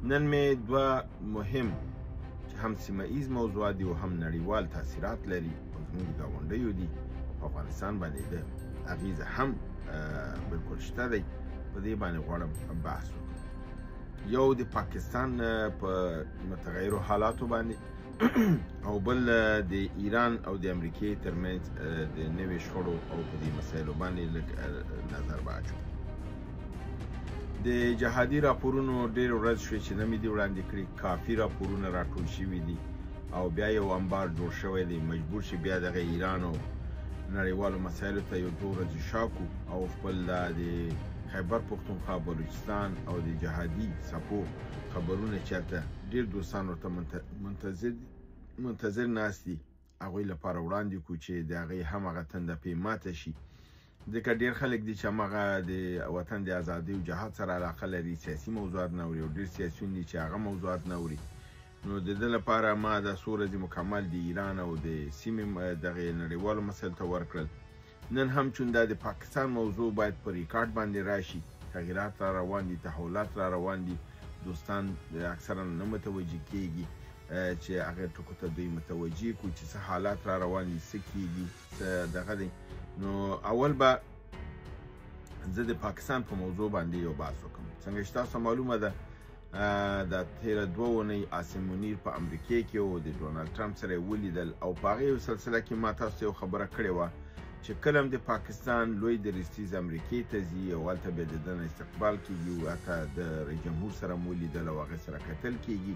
نن مې دوه مهم چې هم سیمه ایز موضوعات دي او هم نړیوال تاثیرات لري او زموږ د ګاونډیو دي او په افغانستان باندې د اغیزه هم بالکل شته دی، په دې باندې غواړم بحث وکړم. یو د پاکستان په متغیرو حالاتو باندې او بل د ایران او د امریکې ترمنځ د نوې شخړو او په دې مسایلو باندې لږ نظر به اچوم. د جهادي راپورونو ډېر ورځ شوې چې نه مې دي وړاندې کړي، کافي راپورونه راټول شوي دي او بیا یو انبار جوړ شوی دی. مجبور شي بیا دغه ایران او نړیوالو مسایلو ته یو دوه ورځې شا کړو او خپل د خیبر پښتونخوا، بلوچستان او د جهادي څپو خبرونه چې هلته ډېر دوستان ورته منتظر ناست دي، هغوی لپاره وړاندې کړو چې د هغې هم هغه تنده پې ماته شي. ځکه ډېر خلک دي چې هماغه د وطن د ازادۍ او جهاد سره علاقه لري، سیاسي موضوعات نه اوري، او ډېر سیاسیون دي چې هغه موضوعات نه اوري. نو د ده لپاره ما دا څو ورځې مکمل د ایران او د سیمې دغې نړیوالو مسایلو ته ورکړل. نن هم چون دا د پاکستان موضوع باید په ریکارډ باندې راشي، تغییرات را روان دي، تحولات را روان دي، دوستان اکثرا نه متوجه کیږي چې هغه ټکو ته دوی متوجه کړو چې څه حالات را روان دي، څه کیږي، څه دغه دی. نو اول به زه د پاکستان په موضوع باندې یو بحث وکړم. څنګه چې تاسو معلومه ده، د تېره دوه اونۍ عاصم منیر په امریکې کې و، د ډونالډ ټرمپ سره یې ولیدل او په هغې یو سلسله کې ما تاسو ته یو خبره کړې وه چې کله هم د پاکستان لوی درستیز امریکې ته ځي او هلته بیا د ده نه استقبال کېږي او حتی د رئیس جمهور سره هم ولیدل او هغې سره کتل کېږي،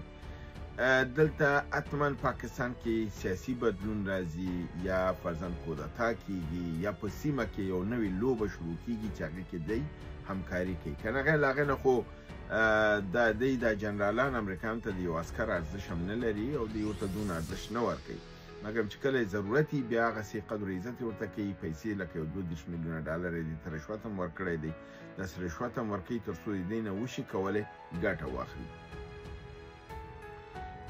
دلته حتما پاکستان کې سیاسي بدلون راځي یا فرضاً کودتا کېږي یا په سیمه کې یو نوې لوبه شروع کېږي چې هغې کې دی همکاري کوي. که نه غیر له هغې نه خو دا دی دا جنرالان امریکایانو ته د یو عسکر ارزش هم نه لري او دوی ورته دونه ارزش نه ورکوي، مګر چې کله یې ضرورت وي بیا هغسې قدر عزت یې ورته کوي. پیسې لکه یو 32 میلیونه ډالر یې دې ته رشوت هم ورکړی دی، داسې رشوت هم ورکوي تر څو د دې نه وشي کولی ګټه واخلي.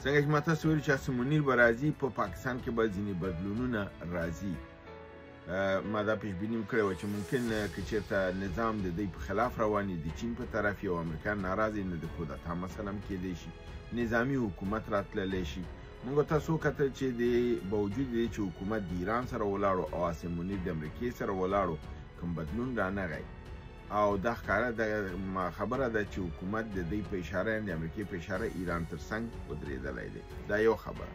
څنګه چې ما تاسو ویل چې عاصم منیر به راځي، په پاکستان کې به ځینې بدلونونه راځي. ما دا پیشبیني هم کړې وه چې ممکن که چېرته نظام د دوی په خلاف روان وي، د چین په طرف یو امریکا ناراض وي، نو د کودتا مسله هم کېدی شي، نظامي حکومت راتللی شي. موږ تاسو وکتل چې د باوجود دې چې حکومت د ایران سره ولاړو او عاصم منیر د امریکې سره ولاړو، کوم بدلون رانغی. او دا ښکاره خبره ده چې حکومت د دوی په اشاره، یعنې د امریکې په اشاره ایران تر څنګ ودرېدلی دی. دا یو خبره.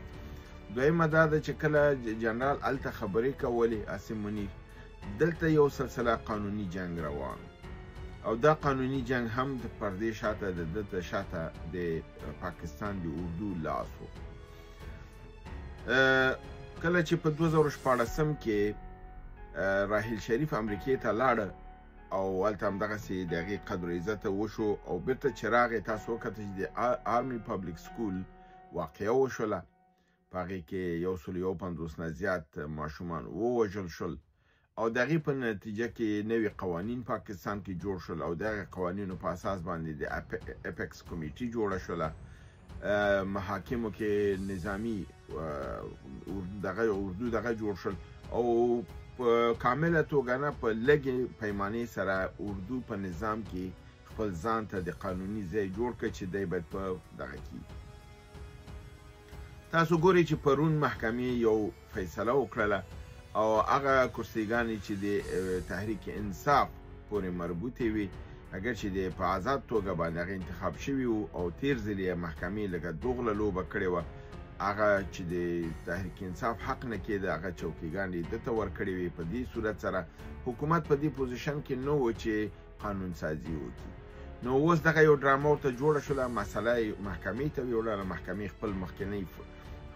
دویمه دا ده چې کله جنرال هلته خبرې کولې عاصم منیر، دلته یو سلسله قانوني جنګ روان او دا قانوني جنګ هم د پردې شاته د دلته شاته د پاکستان د اردو لاس و. کله چې په 2016 کې راحیل شریف امریکې ته لاړه او هلته همدغسې د هغې قدر عزت وشو او بیرته چې راغی، تاسو وکتل چې د آرمي پبلک سکول واقعه وشوله، په هغې کې 151 نه زیات ماشومان ووژل شول او د هغې په نتیجه کې نوي قوانین پاکستان کې جوړ شول او د هغې قوانینو په اساس باندې د اپیکس کمیټي جوړه شوله. محاکمو کې نظامي دغه اردو دغه جوړ شول او په کامله توګه نه، په لږې پیمانې سره اردو په نظام کې خپل ځان ته د قانوني ځای جوړ کړ چې دی باید په دغه کې. تاسو ګورئ چې پرون محکمې یو فیصله وکړله او هغه کرسیګانې چې د تحریک انصاف پورې مربوطې وي، اګر چې د په آزاد توګه باندې هغه انتخاب شوي وو او تېر ځل یې محکمې لږه دوغله لوبه کړې وه، هغه چې د تحریک انصاف حق نه کېده هغه چوکیګانې یې ده ته ورکړې وې. په دې صورت سره حکومت په دې پوزیشن کې نه و چې قانون سازي وکړي. نو اوس دغه یو ډرامه ورته جوړه شوله، مسله یې محکمې ته ویوړله، محکمې خپل مخکنی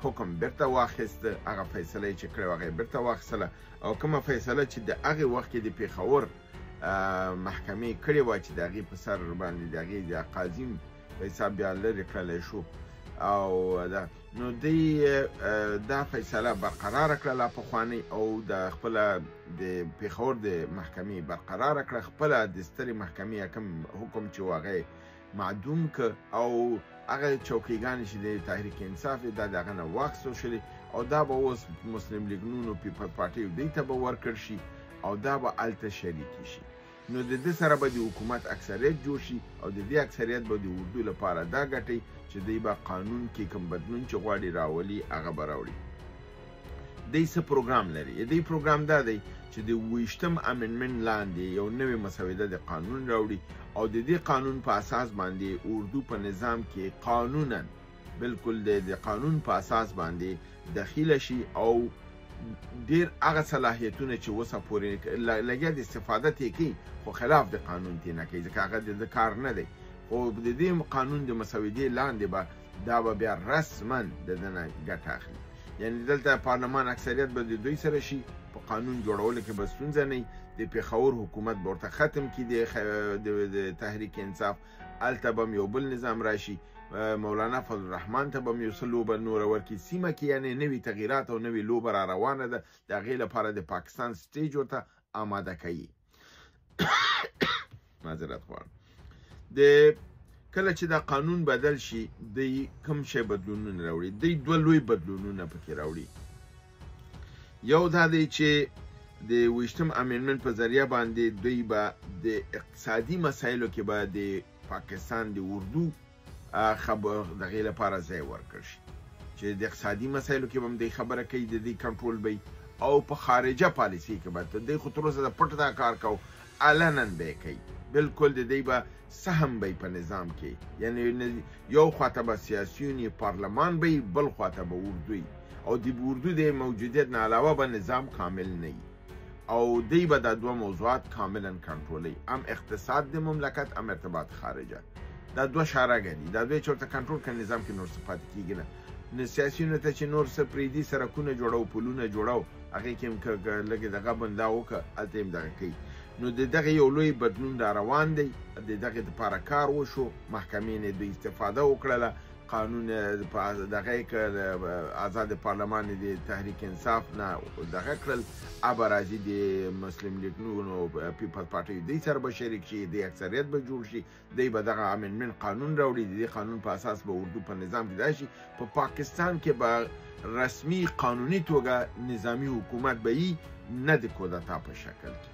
حکم بیرته واخیست، هغه فیصله یې چې کړې وه هغه یې بیرته واخیستله او کومه فیصله چې د هغې وخت کې د پېښور محکمې کړې وه چې د هغې په سر باندې د هغې د قاضي په حساب بیا لرې کړلی شو او دا نو دوی دا فیصله برقراره کړله پخوانۍ او د خپله د پېښور د محکمې برقراره کړه، خپله د سترې محکمې کوم حکم چې و هغه یې معدوم که او هغه چوکیګانې چې د تحریک انصاف یې دا د هغه نه واخیستل شولې او دا به اوس مسلم لیګ نونو پیپل پارټیو دوی ته به ورکړ شي او دا به هلته شریکې شي. نو د ده سره به د حکومت اکثریت جوړ شي او د دې اکثریت به د اردو لپاره دا ګټي چې دوی به قانون کې کوم بدلون چې غواړي راولي هغه به راوړي. دی څه پروګرام لري؟ دی پروګرام دا دی چې د 27 امندمنټ لاندې یو نوې مسوده د قانون راوړي او د دې قانون په اساس باندې اردو په نظام کې قانونا بالکل د قانون په اساس باندې دخیله شي او ډیر هغه صلاحیتونه چې اوسه پورې لګیا د استفاده ترې کوي خو خلاف د قانون ترې نه کوي، ځکه هغه د کار نه دی. خو د دې قانون د مسودې لاندې به دا به بیا رسما د ده نه ګټه اخلي. یعنی دلته پارلمان اکثریت به د دوی سره شي، په قانون جوړولو کې به ستونزه نه وي، د پېښور حکومت به ورته ختم کړي، د تحریک انصاف هلته به هم یو بل نظام راشي، مولانا فضل الرحمن ته به هم یو څه لوبه نوره ورکړي. سیمه کې یعنی نوي تغییرات او نوې لوبه را روانه ده، د هغې لپاره د پاکستان stage ورته آماده کوي. معذرت غواړم. د کله چې دا قانون بدل شي دی کوم شی بدلونونه راوړي؟ دی دوه لوی بدلونونه پکې راوړي. یو دا دی چې د 27 amendment په ذریعه باندې دوی به د اقتصادي مسایلو کې به د پاکستان د اردو خبر دغې لپاره ځای ورکړ شي چې د اقتصادي مسایلو کې به هم دوی خبره کوي، د دې کنټرول به او په خارجه پالیسي کې به دوی خو تر اوسه د پټ دا کار کو، علنا به یې کوي، بالکل د دوی به سهم به په نظام کې، یعنی یو خواته به سیاسیون یې پارلمان به بل خواته به اردو او د اردو د موجودیت نه علاوه به نظام کامل نه وي او دوی به دا دوه موضوعات کاملا کنټرولوي، هم اقتصاد د مملکت هم ارتباط خارجه. دا دوه شارګه دي، دا دوی چې ورته کنټرول کړي نظام کې نور څه پاتې کېږي نه. نو سیاسیونو ته چې نور څه پرېږدي، سړکونه جوړو، پلونه جوړو، هغې کې هم که لږې دغه بندا وکړه هلته یې هم دغه کوي. نو د دغې یو لوی بدلون را روان دی، د دغې دپاره کار وشو، محکمې نه دوی استفاده وکړله، قانون دغه یې کړ، ازاد پارلمان د تحریک انصاف نه دغه کړل، ابه راځي د مسلم لیګ نو پیپلز پارټۍ دوی سره به شریک شي، د اکثریت به جوړ شي، دوی به دغه amendment قانون راوړي، د دې قانون په اساس به اردو په نظام کې راشي. په پاکستان کې به رسمي قانوني توګه نظامي حکومت به یي، نه د کودتا په شکل کې.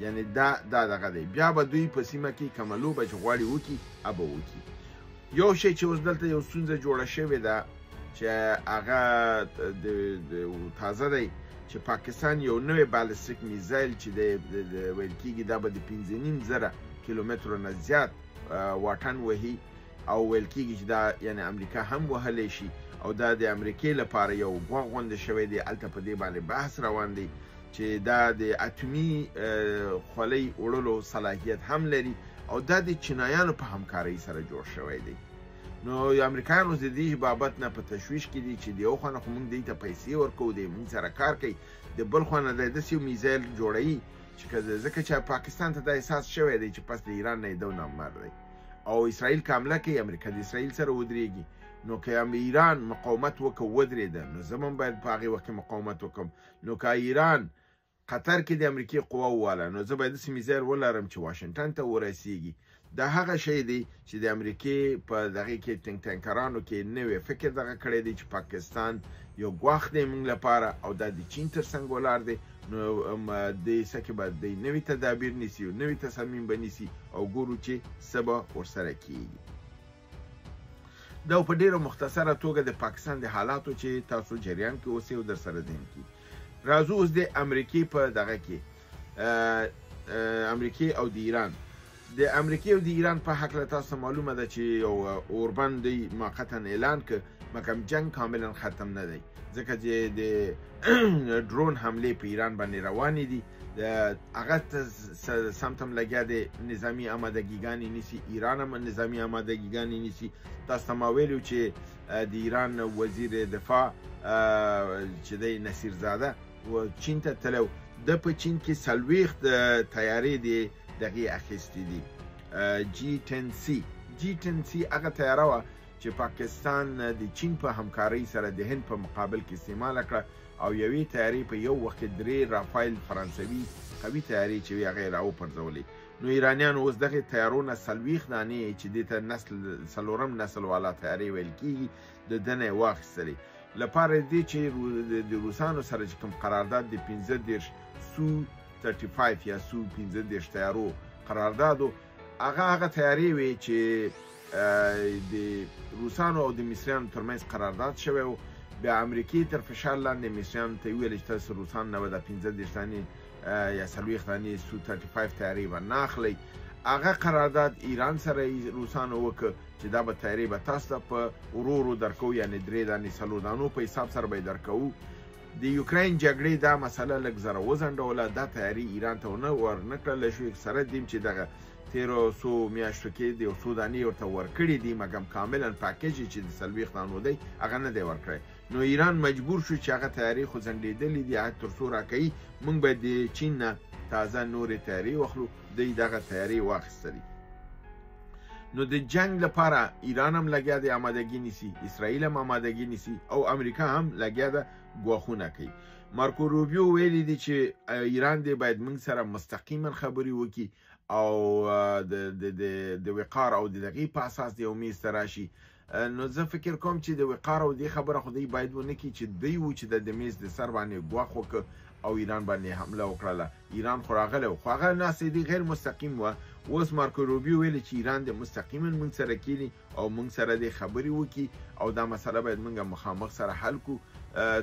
یعنی دا دغه دی. بیا به دوی په سیمه کې کومه لوبه چې غواړي وکړي هغه به وکړي. یو شی چې اوس دلته یو ستونزه جوړه شوې ده چې هغه تازه دی، چې پاکستان یو نوی ballistic missile چې ویل کېږي دا به د 5,500 کیلومترو نه زیات واټن وهي او ویل کېږي چې دا یعنی امریکا هم وهلی شي او دا د امریکې لپاره یو ګواښ غوندې شوی دی. هلته په دې باندې بحث روان دی چې دا د اتومي خولۍ وړلو صلاحیت هم لري او دا د چینایانو په همکارۍ سره جوړ شوی دی. نو امریکایان اوس د دې بابت نه په تشویش کې دي چې د یو خوا نه خو موږ دوی ته پیسې ورکوو، دی موږ سره کار کوي، د بل خوا نه دی داسې یو میزایل جوړوي چې ځکه چې پاکستان ته دا احساس شوی دی چې پس د ایران نه یې دونه مر دی او اسرائیل که حمله کوي امریکا د اسرائیل سره ودرېږي، نو که ایران مقاومت وکړ ودرېده نو زه هم باید په هغې وخت کې مقاومت وکړم، نو که ایران قطر کې د امریکې قوه وواله نو زه باید داسې میزایل ولرم چې واشنګټن ته ورسیږي. دا هغه شی دی چې د امریکې په دغې کې think tanker انو کې نوی فکر دغه کړی دی چې پاکستان یو ګواښ دی موږ لپاره او دا د چین تر څنګ ولاړ دی، نو دې څه کې به دی نوي تدابیر نیسي او نوي تصامیم به نیسي او ګورو چې څه به ورسره کیږي. دا په ډېره مختصره توګه د پاکستان د حالاتو چې تاسو جریان کې اوسئ او در سره ذهن کې. راځو اوس د امریکې په دغه کې، امریکې او د ایران. د امریکې او د ایران په هکله تاسو معلومه ده چې یو اوربند دی موقتا اعلان کړ، مګر جنګ کاملا ختم نه دی، ځکه چې د ډرون حملې په ایران باندې روانې دي، هغه سمت هم لګیا دی نظامي آمادګیګانې نیسي، ایران هم نظامي آمادګیګانې نیسي. تاسو ته ما ویلو چې د ایران وزیر دفاع چې دی نصیر زاده چین ته تللی، ده په چین کې 40 طیارې دی دغې اخیستې دي، J-10C. J-10C هغه طیاره وه چې پاکستان د چین په همکارۍ سره د هند په مقابل کې استعماله کړه او یوې طیارې په یو وخت کې 3 رافایل فرانسوي قوي طیارې چې وې هغه یې راوپرځولې. نو ایرانیانو اوس دغې طیارو نه 40 دانې چې دې ته نسل څلورم نسل والا طیارې ویل کېږي د ده نه یې واخیستلې، لپاره دې چې د روسانو سره چې کوم قرارداد د 35 سو 35 یا سو 35 طیارو قرارداد و، هغه طیارې وې چې د روسانو او د مصریانو ترمنځ قرارداد شوی و. بیا امریکې تر فشار لاندې مصریانو ته وویل چې تاسو روسان نه به دا 35 دانې یا 40 دانې سو 35 طیارې به نه اخلئ. هغه قرارداد ایران سره روسانو وکړ چې دا به طیارې به تاسو ته په ورو ورو درکوو، یعنې 3 دانې 4 دانو په حساب سره به یې درکوو. د یوکراین جګړې دا مسله لږ ذره وځنډوله، دا طیارې ایران ته ونه ورنه کړل شوې، سره دیم چې دغه تېرو څو میاشتو کې د یو څو دانې ورته ورکړي دي، مګم کاملا پاکیج چې د 40 دانو دی هغه نه دی ورکړی. نو ایران مجبور شو چې هغه طیارې خو ځنډېدلې دي، هغه تر څو راکوي، موږ به د چین نه تازه نورې طیارې واخلو. دوی دغه طیارې واخیستلې. نو د جنگ لپاره ایران هم لګیا دی آمادګي نیسي، اسرائیل هم آمادګي نیسي او امریکا هم لګیا ده ګواښونه کوي. مارکو روبیو ویلي دي چې ایران دی باید موږ سره مستقیما خبرې وکړي او د وقار او د دغې په اساس د یو میز ته راشي. نو زه فکر کوم چې د وقار او دې خبره خو دوی باید ونه کړي چې دوی وو چې د میز د سر باندې ګواښ وکړ او ایران باندې حمله وکړله. ایران خو راغلی و، خو هغه ناستې دی غیر مستقیم وه. اوس مارکو روبیو ویلي چې ایران دې مستقیما موږ سره کښېني او موږ سره دې خبرې وکړي او دا مسله باید موږ مخامخ سره حل کړو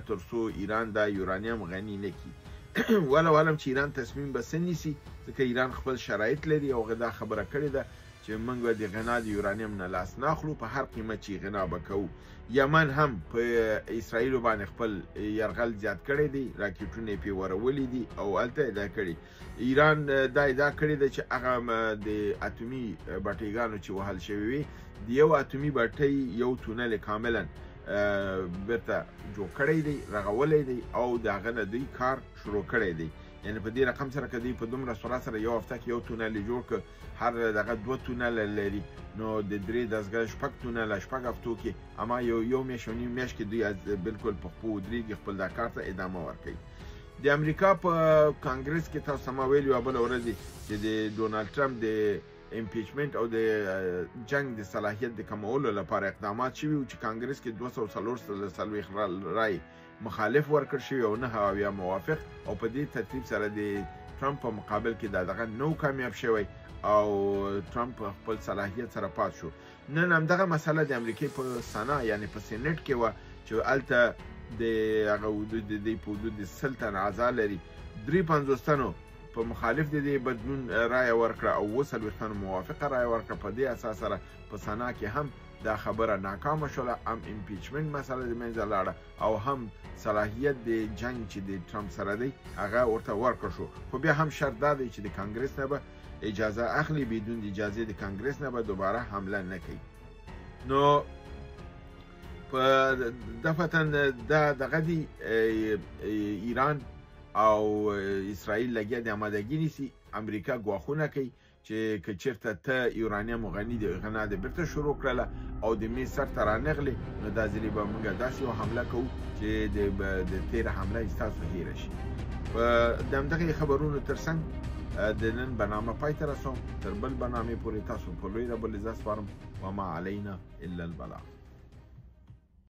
تر څو ایران دا یورانیم غني نه کړي. ولو علم چې ایران تصمیم به څه نیسي، ځکه ایران خپل شرایط لري او هغه دا خبره کړې ده چې موږ به د غنا د یورانیم نه لاس نه اخلو، په هر قیمت چې غنا به کوو. یمن هم په اسرائیلو باندې خپل یرغل زیات کړی دی، راکټونه یې پرې ورولي دي او هلته یې دا کړي. ایران دا ادعا کړې ده چې هغه د اتومي بټیګانو چې وهل شوې وي، د یو اتومي بټۍ یو تونل یې کاملا بیرته جوړ کړی دی، رغولی دی او د هغه نه دوی کار شروع کړی دی. یعنې په دې رقم سره که دوی په دومره سرعت سره یو هفته کې یو تونل یې جوړ کړ، هر دغه 2 تونله لري، نو د 3 دستګاه 6 تونله 6 هفتو کې، اما یو میاشت او نیم میاشت کې دوی بالکل په خپو ودرېږي، خپل دا کار ته ادامه ورکوي. د امریکا په کانګرس کې تاسو ما ویلي وه بله ورځ چې د ډونالډ ټرمپ د impeachment او د جنگ د صلاحیت د کمولو لپاره اقدامات شوي وو چې کانګرس کې 244 رای مخالف ورکړ شوي او 79 موافق، او په دې ترتیب سره د ټرمپ په مقابل کې دا دغه نو کامیاب شوی او ټرمپ خپل صلاحیت سره پات شو. نن همدغه مسله د امریکې په سنا یعنې په سینټ کې وه چې هلته د هغه حدود د دې په حدود د 100 تنه اعضا لري، 53 تنو په مخالف د دې بدلون رایه ورکړه او 47 تنو موافقه رایه ورکړه. په دې اساس سره په سنا کې هم دا خبره ناکامه شوله، هم impeachment مسله د منځه لاړه او هم صلاحیت د جنگ چې د ټرمپ سره دی هغه ورته ورکړ شو. خو بیا هم شرط دا دی چې د کانګرس نه به اجازه اخلي، بدون د اجازې د کانګرس نه به دوباره حمله نه کوي. نو په دفعتاً دا دغه دی ایران او اسرائیل لګیا د آمادګي نیسي، امریکا ګواښونه کوي چې که چېرته ته یورانیم غني د غنا د بیرته شروع کړله او د میز سر ته رانغلې، نو دا ځلې به موږ داسې یو حمله کوو چې د تېره حمله یې ستاسو هېره شي. په د همدغې خبرونو ترڅنګ د نن برنامه پای ته رسوم. تر بل برنامې پورې تاسو په لوی رب العزت سپارم. وما علینا الا البلاغ.